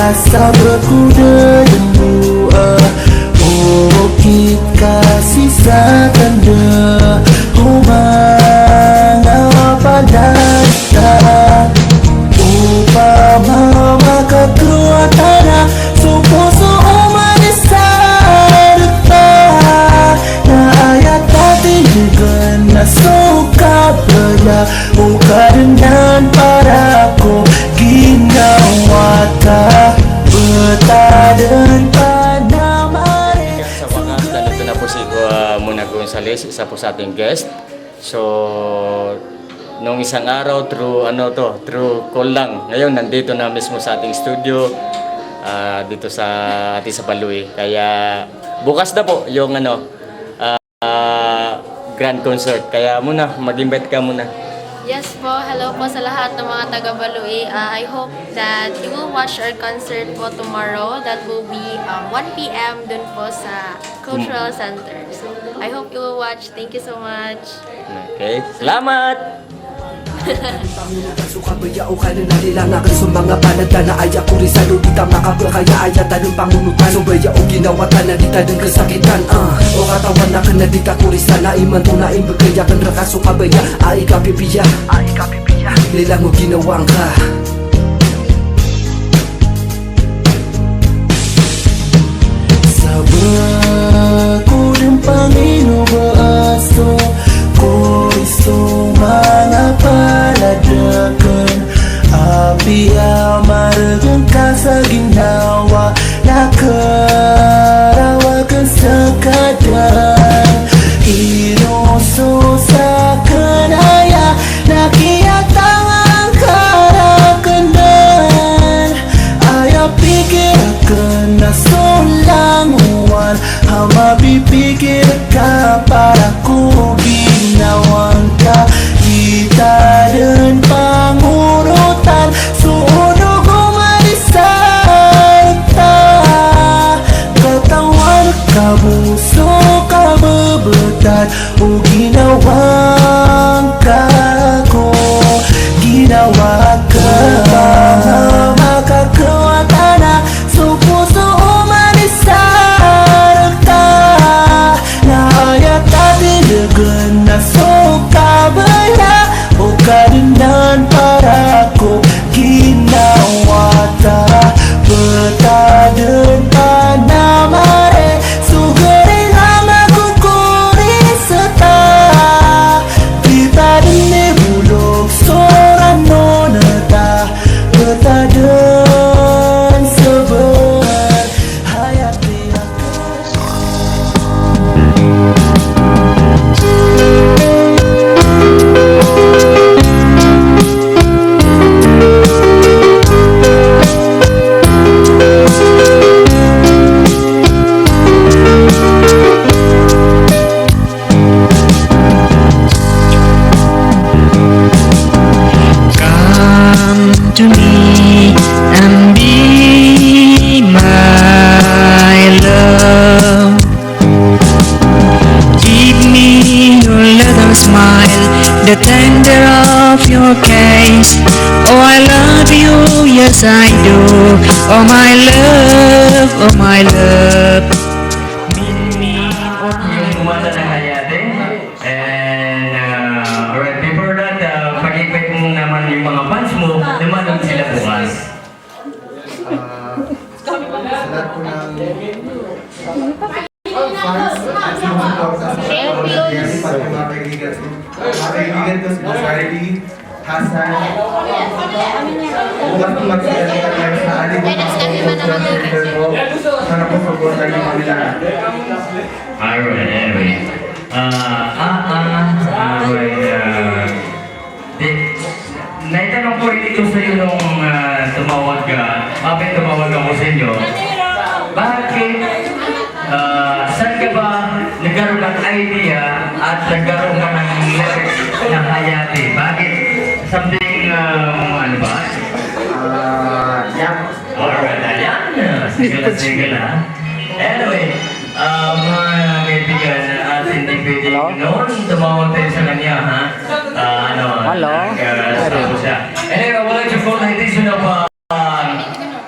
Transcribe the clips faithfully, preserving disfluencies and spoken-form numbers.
Sabap ko da dn doa, okit ka sii sa tanda o manga palarta. Opama makakowa tana so poso o manisarta, na aya tatindgan na so kabaya o Kadnan para ko ginawa ta. Btad dn panamari. Sa wakas, nandito na po si, ah, Mona Gonzales, isa po sa ating guest. So, nung isang araw, through, ano to, through call lang. Ngayon, nandito na mismo sa ating studio, ah, dito sa, atin sa Baloi. Kaya, bukas na po yung, ano, ah, grand concert. Kaya Mona, mag-invite ka muna. Yes po, hello po sa lahat ng mga taga Baloi. Ah, I hope that you will watch our concert po tomorrow. That will be, um, one P M dun po sa Cultural Center. So, I hope you will watch. Thank you so much. Okay. Salamat! Pangonotan so kabaya o Kadnan a lilang akn so manga palarta, na aya ko ri sa lodi ta makapkaya aya tano pangonotan. So baya o ginawa ta na di ta dn kasakitan, ah. O katawan akn na di ta korisa, na imanto na imbgay akn rka so kabaya a ikapipiya. Lilang o ginawa ngka. Sabap ko dn panginoba a so kori so manga palad akn, apiya margn ka sa ginawa na karaw akn sa Kadnan. Ino so sakn aya na kiyatangan ka rakn dn? Aya pikir akn na so langowan a mapipikir ka para ko ginawa ngka. Di ta dn pangonotan so onog o manisarta. Katawan ka bo so kababtad o ginawa ngka ko ginawa ka. Makakowa tana so poso o manisarta, na aya tatindgan na so kabaya o Kadnan para ko ginawa ta. Btad dn panamari so gari a makokorista, di ta dn ibolog so ranon ta. Btad dn sa ber hayati. Come to me and be my love. Give me your little smile, the tender of your kiss. Oh, I love you, yes I do. Oh, my love, oh, my love. Mean me or Yung Mata ng Hayate. And, uh, alright, before that, uh, pag-invite mo naman yung mga fans mo na manood sila bukas. Ah, sa lahat po ng fans at sumusuporta sa Thank you. Pati mga kaibigan, mga kaibigan ko, sila Charlie, Hasan. Bukas po magkikita tayo sa Alibaba Cultural Center po. Sana po supportan niyo kami lahat. Alright, anyway. Ah, ah, ah, alright, ah, di, naitanong ko rin ito sa'yo nung, ah, tumawag ka, kapag tumawag ako sa inyo. Bakit Ah, saan ka ba nagkaroon ng idea at nagkaroon ka ng lyrics na Hayati? Bakit? Something, um, ano ba? Ah, yeah. Alright, ayan. Sige na, sige na. Anyway, ah, mga kaibigan, at hindi pwede Hello? Noon, tumawag tayo sa kanya, ha? Ah, ano, Hello? Nag, ah, Hello? Siya. Anyway, I would like to call the attention of, ah,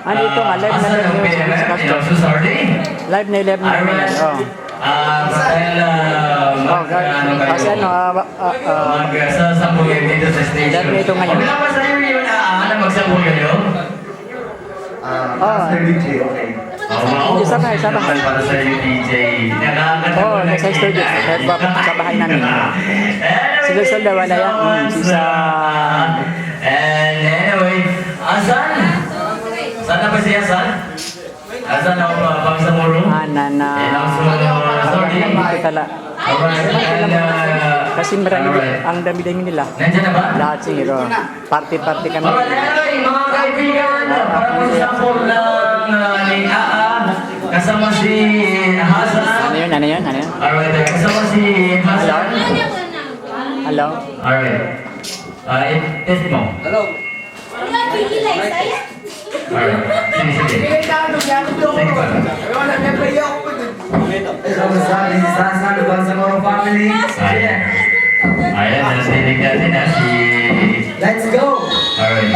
Ano ito nga, live na live na yun sa Castro. Live na live na yun. Oh. Oh, guys. Kasi ano, ah, ah, ah, live na ito ngayon. Ah, Master D J, okay. Isa pa, isa pa. Oh, next time, studio. Sa bahay namin. Sila, sila, wala yan. Hmm, si sa And anyway, asan? Sana ba siya, san? Asan ang, uh, Bangsamoro? Ah, na, na. Eh, Bangsamoro, sorry. Dito tala. Alright, and, uh, kasi marami, alright, ang dami-dami nila. Nandiyan na ba? Lahat siguro. Party-party kami. Alright, anyway, mga kaibigan, para po sa sample ng, uh, ni Aa, kasama si Hasan. Ano yun? Ano yun? Ano yun? Alright, kasama si Hasan. Hello? Hello? Alright. Ah, i-test mo. Hello. Alright. Sige, sige. Sige pa. Hello, sa, sa, sa, sa, Bangsamoro family. Ayan. Ayan, narinig natin, ha, si... Let's go! Alright.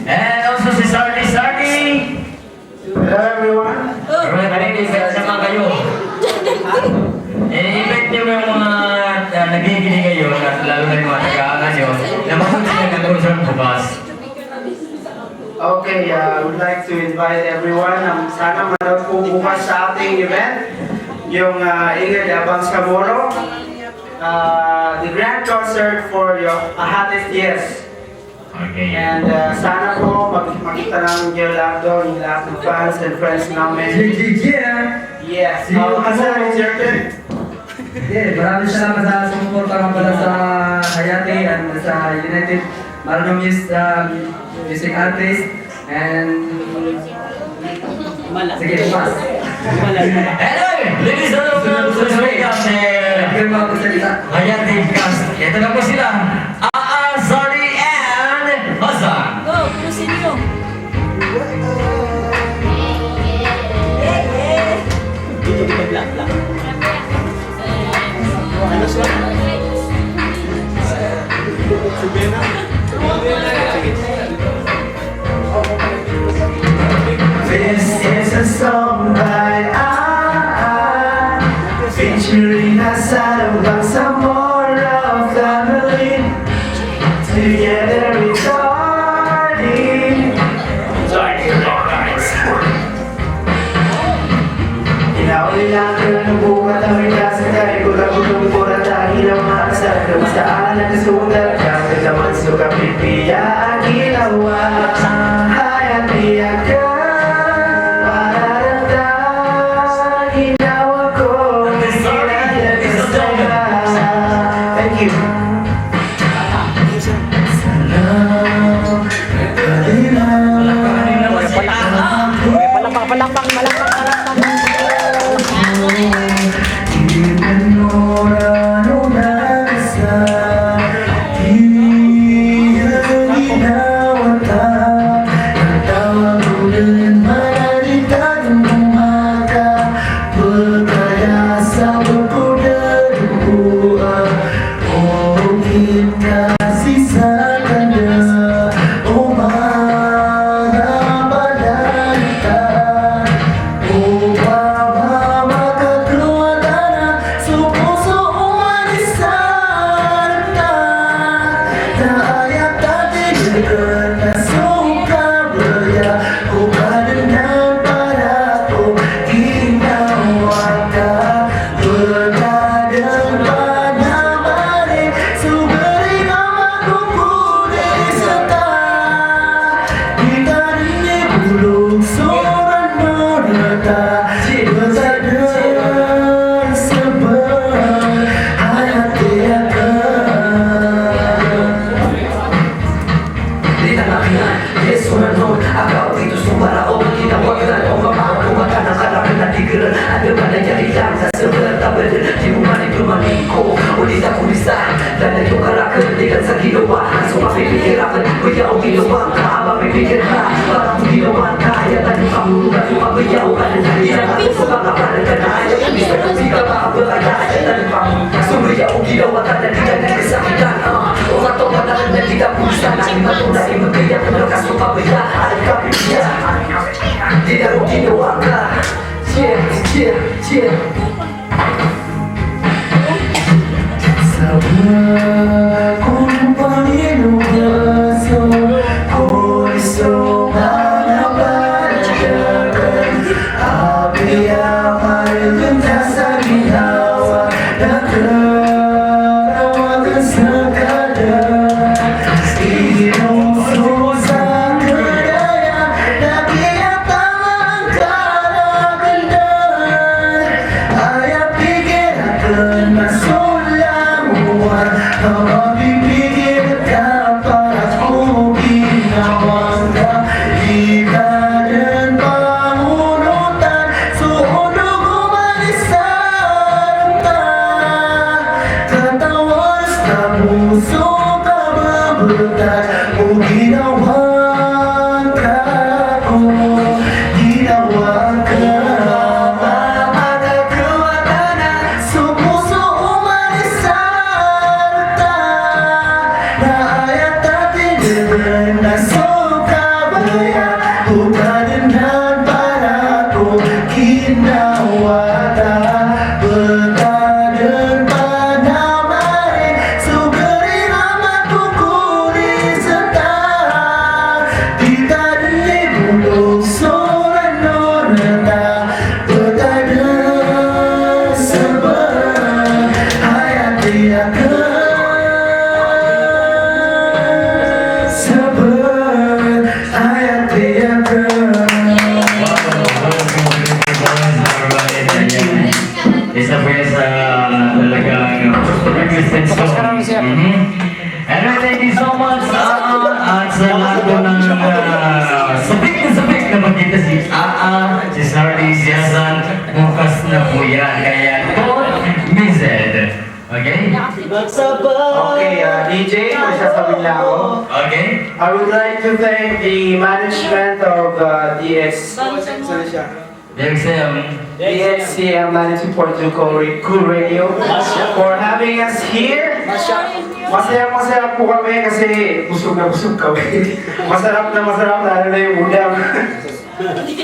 And also si Sardi, Sardi. Hello, everyone. Alright, maraming salamat kayo. Eh, i-invite niyo yung mga, ah, nakikinig ngayon at lalo na yung mga taga-Aa niyo na mapunta sila ng concert bukas. Okay, uh, I would like to invite everyone. Um, sana manood po bukas sa ating event, yung, uh, Inged a Bangsamoro, uh, the grand concert for your Ahate's Yes. Okay. And, uh, sana po mag-, makita namin kayo lahat doon, yung lahat ng fans and friends namin. Yeah, yeah, yeah. Yes. See you tomorrow. Uh, asa, Richard? Yeah, maraming salamat sa sumuporta nga pala sa Hayati and sa United Marano Mus-, uh, Music Artist and Sige, bukas. Hello, ladies and gentlemen, please welcome the Hayati cast. Ito na po sila. Aa, Zari, and Hasan. Go, proceed you. Yeah, yeah. Dito, dito, black, black. Ano siya? Sige. This is a song by Aa, featuring Hasan Bangsamoro family. Together it's starting. Inawli lang ng buka tawid sa tayo, kung ako itong pura tayo ng mga kasal, kung saan ang kasundan, kaya sa laman suka pipiya ang ginawa. Hayati ako, mararata, ginawa ko, hindi na yan basta. Thank you. Palakpak, palakpak, palakpak, palakpak. Okay, uh, D J, may sasabihin lang ako. Okay. I would like to thank the management of, uh, D X. Dexem. D X C M ninety-two point two Cool Ra-, Cool Radio for having us here. Masaya, masaya po kami kasi busog na busog kami. Masarap na masarap, lalo na yung ulam.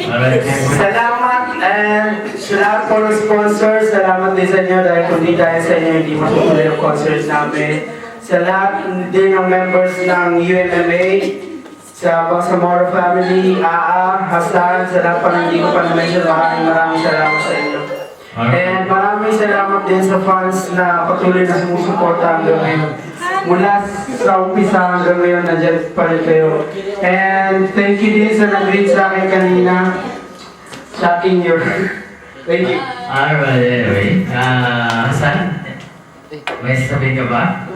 Alright. Salamat, and salamat po ng sponsor. Salamat din sa inyo dahil kung di dahil sa inyo, hindi matutuloy ang concert namin. Sa lahat din ng members ng U M M A, sa Bangsamoro family, Aa, Hasan, sa lahat pa ng hindi ko pa na-mention, maraming, maraming salamat sa inyo. And maraming salamat din sa fans na patuloy na sumusuporta hanggang ngayon. Mula sa umpisa hanggang ngayon, nandiyan pa rin kayo. And thank you din sa nag-greet sa akin kanina. Shocking yun. Thank you. Alright, anyway. Ah, Hasan? May sasabihin ka ba?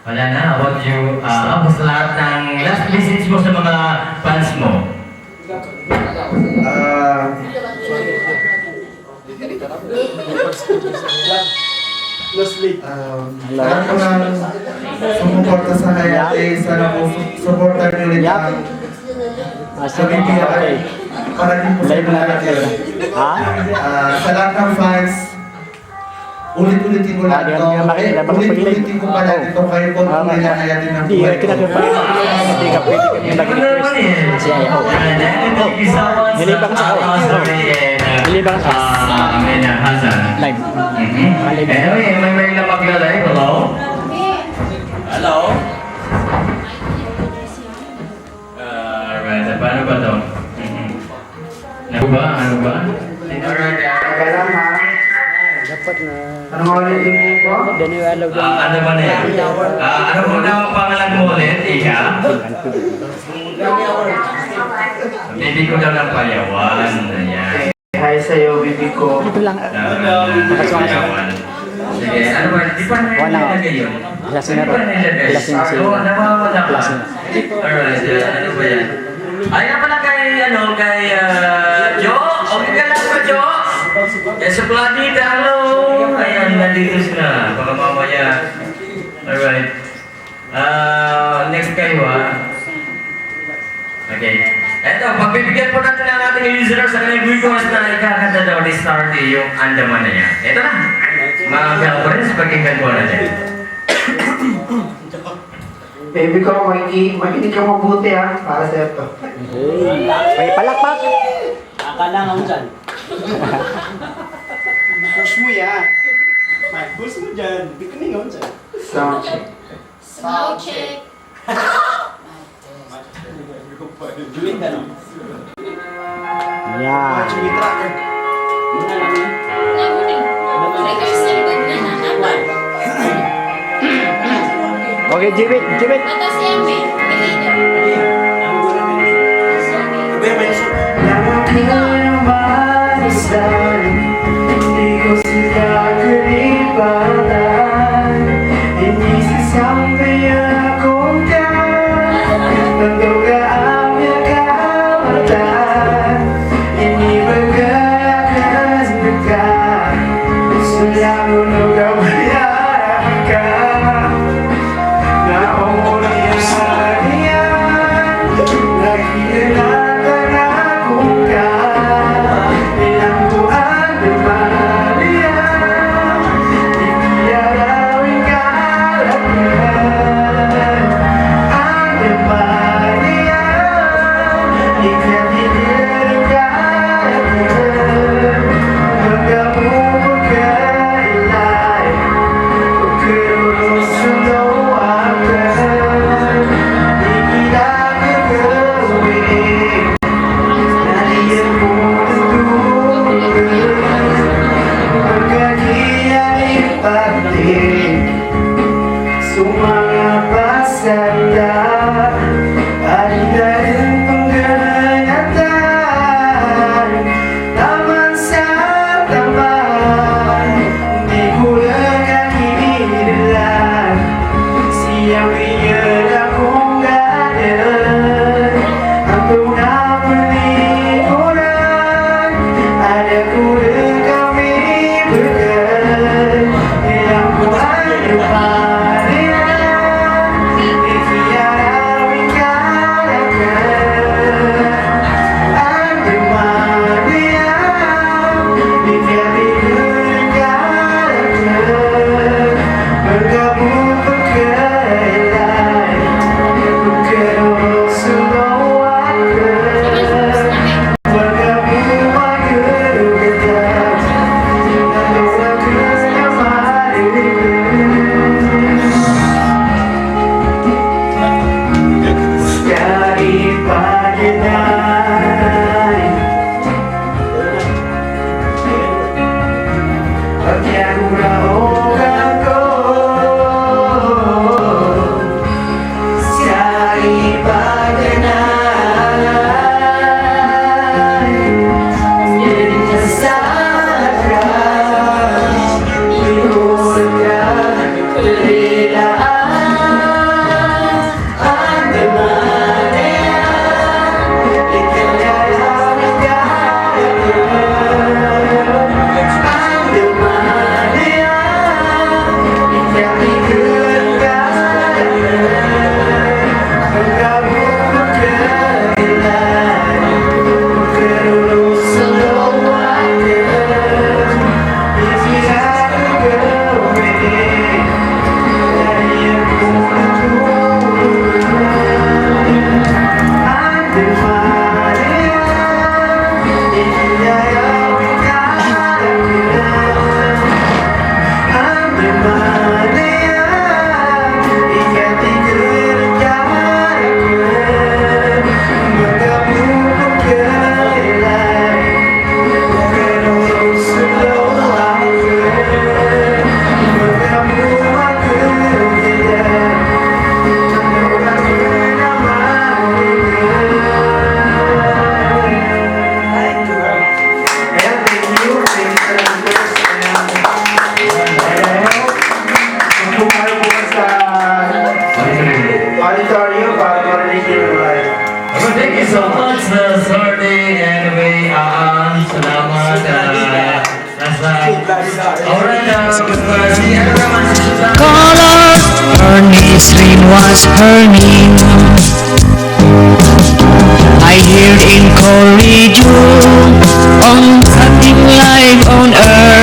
Wala na? How about you? Ah, ako sa lahat ng last message mo sa mga fans mo. Ah, um, sa lahat ng sumuporta sa Hayate, sana po su-, suportahan niyo ulit ang Habibi Hayate. Para din po sa mga Hayate. Ah, sa lahat ng fans, ulit-ulitin ko lang to. Ulit-ulitin ko pala ito kayo kung tunay na Hayate ng buhay ko. Hindi ka pwede kami mag-request. Siya ay, oh. Oh. Nilibang sa, oh. Nilibang sa, oh. Live. Anyway, may, may na magla-live. Hello? Hello? Ah, alright. Paano ba to? Mhm. Ano ba? Ano ba? Alright, ah. Teka lang, ha? Dapat na. Ano nga ulit yung name ko? Daniel Alagad. Ah, ano ba na yan? Ah, ano po na ang pangalan mo ulit, Ika? Bibi ko daw ng Payawan. Ayan. Hi sa'yo, bibi ko. Ito lang. Sige, ano ba? Di pa na nilagay yun? Di pa na nilagay? Alright, uh, ano ba yan? Ayan pala kay, ano, kay, uh, Jo. Okay ka lang ba, Jo? Kay Sukladita, hello. Ayan, nandito sila. Baka mamaya. Alright. Ah, next kayo, ah. Okay. Eto, pagbibigyan po natin ang ating listeners ng request na ikakanta daw ni Starkey yung Andamanaya. Eto na. Mga ka-friends, pakinggan po natin. Baby ko, makiki-, makinig ka mabuti, ah, para sa ito. Hey, may palakpak. Akala nga mo dyan. Push mo yan. May push mo dyan. Bikining nga mo dyan. Sound check. Sound check. Yan. Okay, Jimit, Jimit. Sir Sordi and we are, salamat, uh, nasa, alright, uh, Color, her name, Srin was her name. I heard in Koryo, on something live on earth.